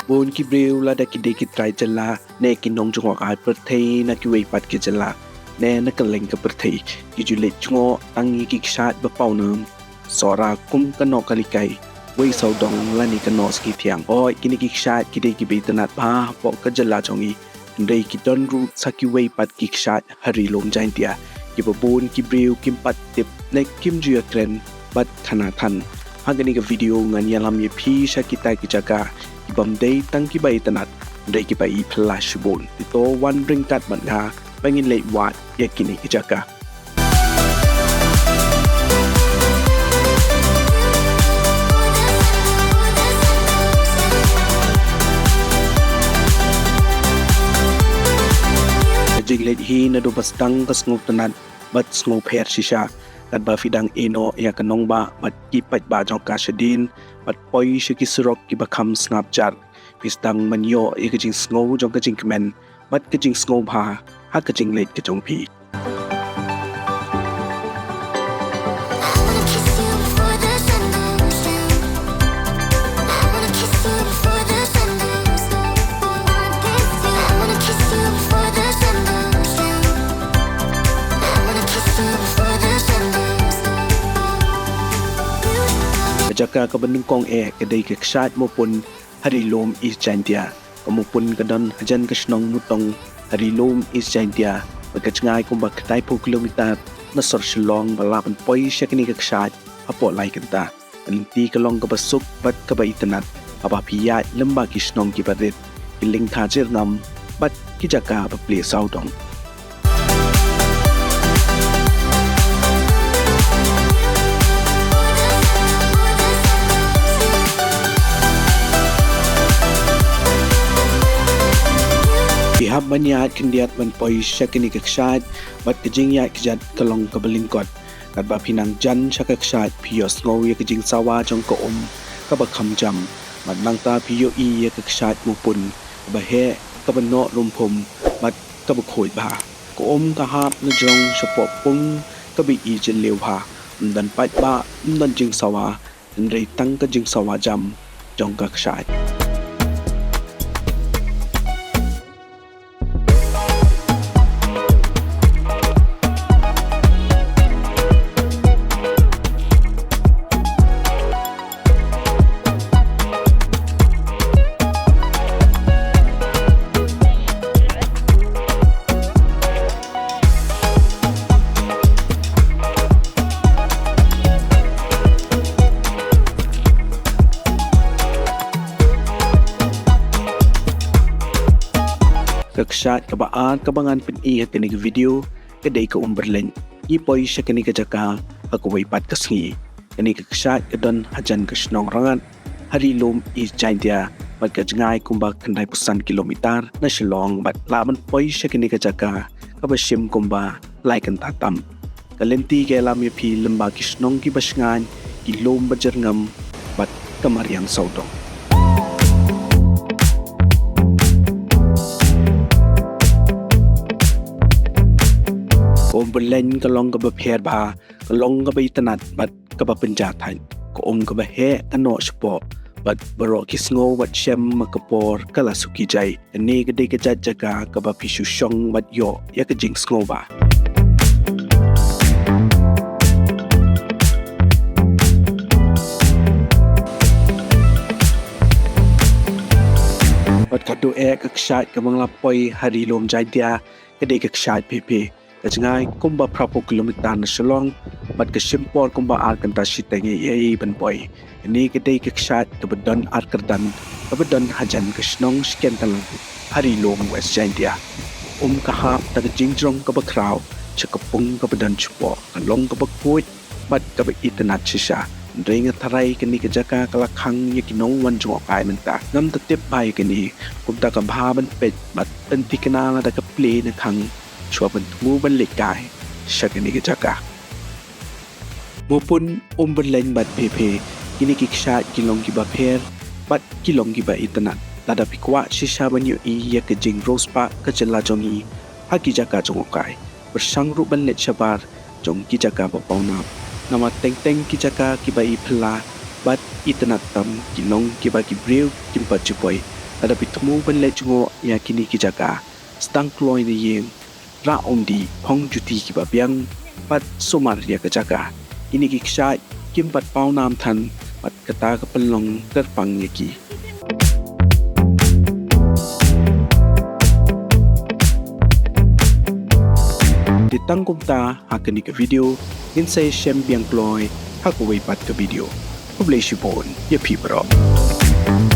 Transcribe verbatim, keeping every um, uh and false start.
Bun ki briew lada ki dei ki trai jylla ne ki nongjngohkai pyrthei na kiwei pat ki jylla ne na kylleng ka pyrthei, ki ju leit jngoh tang ïa ki kshaid ba pawnam, Sohra kum ka Nohkalikai, Wei Sawdong lane ka Nohsngewthiang. Hooid, kine ki kshaid ki dei kiba itynnad bha hapoh ka jylla jong ngi. Hynrei ki don ruh sa kiwei pat ki kshaid ha Ri Lum Jaintia kiba bun ki briew kim pat tip ne kim ju ïakren bad khana than. Ha kane ka video ngan ïalam ïa phi sha kita ki jaka kibym dei tang kiba itynnad, hynrei kiba iphylla shibun. Te to wan ryngkat bad nga ba ngin leit wad ïa kine ki jaka. Ka jingleit hi naduh ba sdang ka sngewtynnad bad sngewpher shisha, katba phi dang ïeh noh ïa ka nongbah bad ki paidbah jong ka shadien bad poi sha ki surok kiba kham sngap jar, phi sdang ban ïoh ïa ka jingsngew jong ka jingkmen bad ka jingsngewbha ha ka jingleit ka jong phi. Ka jaka kaba nyngkong eh ka dei ka kshaid Mawpun ha Ri Lum East Jaintia. Ka Mawpun ka don hajan ka shnong Mutong ha Ri Lum East Jaintia, bad ka jngai kumba khyndaiphew kilometer na sor Shillong ba lah ban poi sha kane ka kshaid hapoh lai kynta. Ka lynti ka long kaba suk bad kaba itynnad haba phi ïaid lyngba ki shnong kiba rit, ki lyngkha jyrngam bad ki jaka ba plie sawdong. Phi hap ban ïaid khyndiat ban poi sha kane ka kshaid bad ka jingïaid kjat ka long kaba lyngkot. Katba phi nang jan sha ka kshaid phi ïohsngew ïa ka jingsawa jong ka um kaba kham jam. Bad nangta phi ïohi ïa ka kshaid Mawpun kaba heh, kaba noh rymphum bad kaba khuid bha. Ka um ka hap na jrong shapoh pung kaba i jylliew bha. Ym don paidbah, ym don jingsawa, hynrei tang ka jingsawa jam jong ka kshaid. Ka kshaid kaba ar kaba ngan pyni ha kane ka video ka dei ka Umbyrleiñ. Ngi poi sha kane ka jaka ha kawei pat ka sngi. Kane ka kshaid ka don hajan ka shnong Rangad ha Ri Lum East Jaintia, bad ka jngai kumba khyndaiphew san kilometer na Shillong, bad lah ban poi sha kane ka jaka kaba shim kumba lai kynta tam. Ka lynti ka ïalam ïa phi lyngba ki shnong kiba shngaiñ, ki lum ba jyrngam bad ka mariang sawdong. Ka Umbyrleiñ ka long kaba pher bha, ka long kaba itynnad bad kaba pynjah thait. Ka um kaba heh ka noh shapoh, bad baroh ki sngew bad shem ma ka por ka la suki jai. Kane ka dei ka jait jaka kaba phi shu shong bad ïoh ïa ka jingsngewbha. Bad ka dei eh ka kshaid kaba nga la poi ha Ri Lum Jaintia, ka dei ka kshaid Pheiphe. Ka jngai kumba phraphew kilometer na Shillong, bad ka shim por kumba ar kynta shiteng ïa i ban poi. Kane ka dei ka kshaid kaba don ar kyrdan, kaba don hajan ka shnong Shkentlang ha Ri Lum West Jaintia. Um ka hap da ka jingjrong kaba khraw sha ka pung kaba don shapoh, ka long kaba khuid bad kaba itynnad shisha. Hynrei nga tharai kane ka jaka ka la khang ïa ki nongwan jngohkai mynta. Ngam da tip bha ïa kane, kumta ka bha ban peit bad pynthikna lada ka plie na khang shuwa ban thmu ban leit kai sha kane ka jaka. Mawpun, Umbyrleiñ bad Pheiphe, kine ki kshaid ki long kiba pher bad ki long kiba itynnad. Lada phi kwah shisha ban ïohi ïa ka jingriewspah ka jylla jong ngi ha ki jaka jngohkai, pyrshang ruh ban leit shabar jong ki jaka ba pawnam. Namar teng teng ki jaka kiba iphylla bad itynnad tam ki long kiba ki briew kim pat ju poi. Lada phi thmu ban leit jngoh ïa kine ki jaka, sdang kloi na ïing, rah umdih, phong juti kiba biang, bad sumar ïa ka jaka. Kine ki kshaid kim pat paw nam than, bad kata ka pynlong kyrpang ïa ki. Te tang kumta ha kane ka video, ngin sa ïashem biang kloi ha kawei pat ka video. Khublei shibun ïa phi baroh.